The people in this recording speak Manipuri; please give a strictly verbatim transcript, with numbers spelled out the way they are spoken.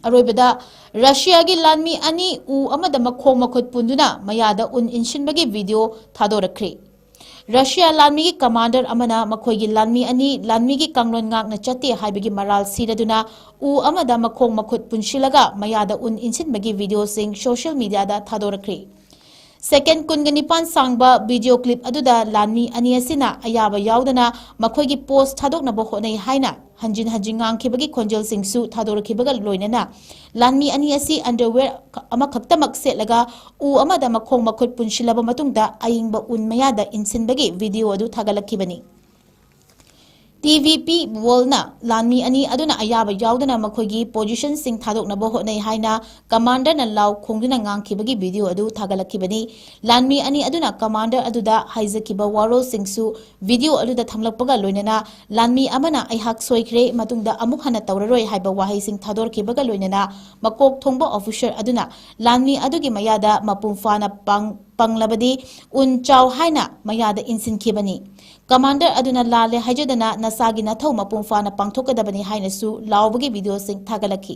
ꯑꯔꯣꯏꯕꯗ, ꯔꯁꯤꯌꯥꯒꯤ ꯂꯥꯟꯃꯤ ꯑꯅꯤ ꯎ ꯑꯃꯗ ꯃꯈꯣꯡ ꯃꯈꯨꯠ ꯄꯨꯟꯗꯨꯅ ꯃꯌꯥꯗ ꯎꯟ ꯏꯟꯁꯤꯟꯕꯒꯤ ꯚꯤꯗꯤꯑꯣ ꯊꯥꯗꯣꯔꯛꯈ꯭ꯔꯦ꯫ ꯔꯁꯤꯌꯥ ꯂꯥꯟꯃꯤꯒꯤ ꯀꯃꯥꯟꯗꯔ ꯑꯃꯅ ꯃꯈꯣꯏꯒꯤ ꯂꯥꯟꯃꯤ ꯑꯅꯤ ꯂꯥꯟꯃꯤꯒꯤ ꯀꯥꯡꯂꯣꯟ ꯉꯥꯛꯅ ꯆꯠꯇꯦ ꯍꯥꯏꯕꯒꯤ ꯃꯔꯥꯜ ꯁꯤꯔꯗꯨꯅ ꯎ ꯑꯃꯗ ꯃꯈꯣꯡ ꯃꯈꯨꯠ ꯄꯨꯟꯁꯤꯜꯂꯒ ꯃꯌꯥꯗ ꯎꯟ ꯏꯟꯁꯤꯟꯕꯒꯤ ꯚꯤꯗꯤꯑꯣꯁꯤꯡ ꯁꯣꯁꯤꯌꯦꯜ ꯃꯤꯗꯤꯌꯥꯗ ꯊꯥꯗꯣꯔꯛꯈ꯭ꯔꯦ꯫ ꯁꯦꯀꯦꯟ ꯀꯨꯟꯒ ꯅꯤꯄꯥꯟ ꯁꯥꯡꯕ ꯚꯤꯗꯤꯑꯣ ꯀ꯭ꯂꯤꯞ ꯑꯗꯨꯗ ꯂꯥꯟꯃꯤ ꯑꯅꯤ ꯑꯁꯤꯅ ꯑꯌꯥꯕ ꯌꯥꯎꯗꯅ ꯃꯈꯣꯏꯒꯤ ꯄꯣꯁ ꯊꯥꯗꯣꯛꯅꯕ ꯍꯣꯠꯅꯩ ꯍꯥꯏꯅ ꯍꯟꯖꯤꯟ ꯍꯟꯖꯤꯟ ꯉꯥꯡꯈꯤꯕꯒꯤ ꯈꯣꯟꯖꯦꯜꯁꯤꯡꯁꯨ ꯊꯥꯗꯣꯔꯛꯈꯤꯕꯒ ꯂꯣꯏꯅꯅ ꯂꯥꯟꯃꯤ ꯑꯅꯤ ꯑꯁꯤ ꯑꯟꯗꯔꯋꯦꯌꯔ ꯑꯃꯈꯛꯇꯃꯛ ꯁꯦꯠꯂꯒ ꯎ ꯑꯃꯗ ꯃꯈꯣꯡ ꯃꯈꯨꯠ ꯄꯨꯟꯁꯤꯜꯂꯕ ꯃꯇꯨꯡꯗ ꯑꯏꯪꯕ ꯎꯟ ꯃꯌꯥꯗ ꯏꯟꯁꯤꯟꯕꯒꯤ ꯚꯤꯗꯤꯑꯣ ꯑꯗꯨ ꯊꯥꯒꯠꯂꯛꯈꯤꯕꯅꯤ꯫ ꯇꯤ ꯚꯤ ꯄꯤ ꯋꯥꯔꯜꯅ ꯂꯥꯟꯃꯤ ꯑꯅꯤ ꯑꯗꯨꯅ ꯑꯌꯥꯕ ꯌꯥꯎꯗꯅ ꯃꯈꯣꯏꯒꯤ ꯄꯣꯖꯤꯁꯟꯁꯤꯡ ꯊꯥꯗꯣꯛꯅꯕ ꯍꯣꯠꯅꯩ ꯍꯥꯏꯅ ꯀꯃꯥꯟꯗꯔꯅ ꯂꯥꯎ ꯈꯣꯡꯗꯨꯅ ꯉꯥꯡꯈꯤꯕꯒꯤ ꯚꯤꯗꯤꯑꯣ ꯑꯗꯨ ꯊꯥꯒꯠꯂꯛꯈꯤꯕꯅꯤ꯫ ꯂꯥꯟꯃꯤ ꯑꯅꯤ ꯑꯗꯨꯅ ꯀꯃꯥꯟꯗꯔ ꯑꯗꯨꯗ ꯍꯥꯏꯖꯈꯤꯕ ꯋꯥꯔꯣꯜꯁꯤꯡꯁꯨ ꯚꯤꯗꯤꯑꯣ ꯑꯗꯨꯗ ꯊꯝꯂꯛꯄꯒ ꯂꯣꯏꯅꯅ ꯂꯥꯟꯃꯤ ꯑꯃꯅ "ꯑꯩꯍꯥꯛ ꯁꯣꯏꯈ꯭ꯔꯦ, ꯃꯇꯨꯡꯗ ꯑꯃꯨꯛ ꯍꯟꯅ ꯇꯧꯔꯔꯣꯏ" ꯍꯥꯏꯕ ꯋꯥꯍꯩꯁꯤꯡ ꯊꯥꯗꯣꯔꯛꯈꯤꯕꯒ ꯂꯣꯏꯅꯅ ꯃꯀꯣꯛ ꯊꯣꯡꯕ ꯑꯣꯐꯤꯁꯔ ꯑꯗꯨꯅ ꯂꯥꯟꯃꯤ ꯑꯗꯨꯒꯤ ꯃꯌꯥꯗ ꯃꯄꯨꯡ ꯐꯥꯅ ꯄꯥꯡ-, ꯄꯪꯂꯕꯗꯤ ꯎꯟ ꯆꯥꯎ ꯍꯥꯏꯅ ꯃꯌꯥꯗ ꯏꯟꯁꯤꯟꯈꯤꯕꯅꯤ꯫ ꯀꯃꯥꯟꯗꯔ ꯑꯗꯨꯅ "ꯂꯥꯜꯂꯦ ꯍꯥꯏꯖꯗꯅ ꯅꯁꯥꯒꯤ ꯅꯊꯧ ꯃꯄꯨꯡ ꯐꯥꯅ ꯄꯥꯡꯊꯣꯛꯀꯗꯕꯅꯤ" ꯍꯥꯏꯅꯁꯨ ꯂꯥꯎꯕꯒꯤ ꯚꯤꯗꯤꯑꯣꯁꯤꯡ ꯊꯥꯒꯠꯂꯛꯈꯤ꯫